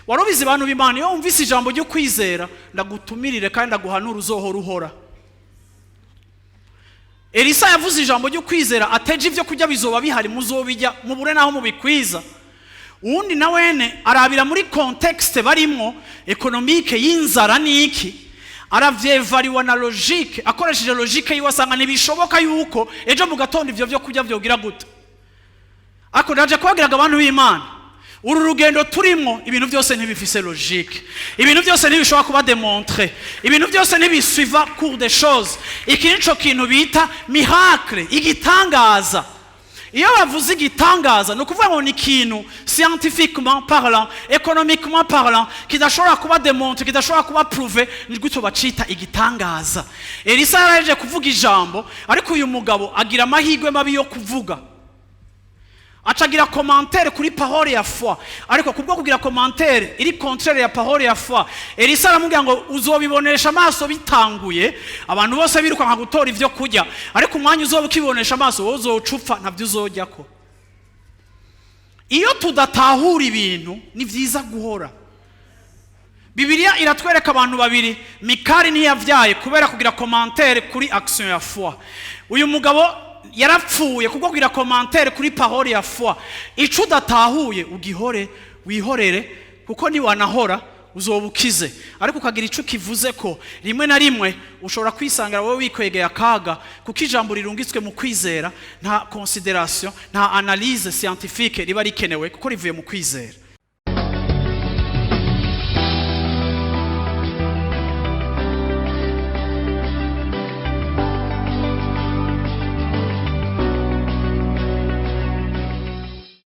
Wari ubizi, bantu b'Imana, iyo wumvise ijambo ryo kwizera, ndagutumirire kandi ndaguhanura, uzohora uhora. Elisa yavuze ijambo ryo kwizera, ateje ibyo kurya bizoba bihari, muzobijya mubure naho mubikwiza. Uwundi na wene arabira muri contexte barimwo économique y'inzara n'iki, aravyevariwa na logique, akoresheje logique yiwe asanga ntibishoboka yuko ejo mu gatondo ivyo vyo kurya vyogira gute. Ariko ndaje kubabwiraga, abantu b'Imana, uru rugendo turimo, ibintu byose ntibifise logique, ibintu byose ntibishobora kuba démontré, ibintu byose ntibisuiva cours des choses. Iki nico kintu bita miracle, igitangaza. Iyo bavuze igitangaza, ni ukuvuga ngo ni ikintu scientifiquement parlant, économiquement parlant, kidashobora kuba démontré, kidashobora kuba prouvé. Ni gutyo bacita igitangaza. Elisa yaraje kuvuga ijambo, ariko uyu mugabo agira amahirwe mabi yo kuvuga, acagira commentaire kuri parole ya foi. Ariko kubwo kugira commentaire iri contraire ya parole ya foi, Elisa aramubwira ngo uzobibonesha amaso bitanguye, abantu bose birukanka gutora ivyo kurya, ariko umwanya uzoba ukibonesha amaso, wowe uzoca upfa, ntabyo uzojyako. Iyo tudatahura ibintu, ni vyiza guhora. Bibiliya iratwereka abantu babiri. Mikali ntiyavyaye kubera kugira commentaire kuri action ya foi. Uyu mugabo yarapfuye kubwo kugira commentaire kuri parole ya foi. Ico udatahuye, ugihore, wihorere, kuko niwanahora uzoba ukize. Ariko ukagira ico kivuze ko rimwe na rimwe ushobora kwisangira wowe wikwegeye akaga, kuko ijambo rirungitswe mu kwizera, nta considération, nta analyse scientifique riba rikenewe, kuko rivuye mu kwizera.